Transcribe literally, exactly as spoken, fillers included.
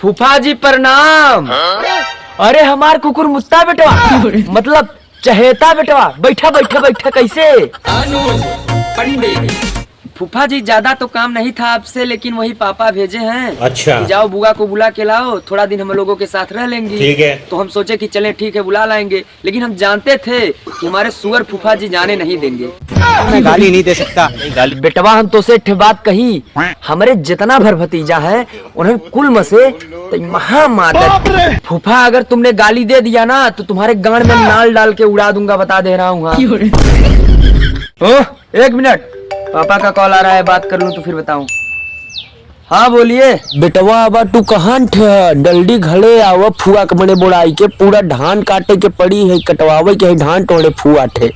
फूफा जी प्रणाम। अरे हमार कुकुर मुत्ता बेटवा, मतलब चहेता बेटवा, बैठा, बैठा, बैठा, कैसे? अनुज पंडित। फूफा जी, ज्यादा तो काम नहीं था आपसे, लेकिन वही पापा भेजे हैं। अच्छा। कि जाओ, बुआ को बुला के लाओ, थोड़ा दिन हम लोगों के साथ रह लेंगी। ठीक है। तो हम सोचे कि चलें, ठीक है, बुला लाएंगे, लेकिन हम जानते थे कि हमारे सुअर फूफा जी जाने नहीं देंगे। मैं गाली नहीं दे सकता। बेटवा, हम तोसे एक ठे बात कही, हमरे जितना भर भतीजा है, उन्हन कुल में से तई महा मादर। बाप रे! फूफा, अगर तुमने गाली दे दिया ना, तो तुम्हारे गांड में नाल डाल के उड़ा दूंगा, बता दे रहा हूँ। हाँ। ओ, एक मिनट, पापा का कॉल आ रहा है, बात कर लूँ तो फिर बताऊँ। हाँ, बोलिए। बेटवा, अब तू कहाँ ठे ह? जल्दी घरे आवा, फुआ के मने बोलाई के पूरा धान काटे के पड़ी है, कटवावे के है धान तोहरे फुआ ठे।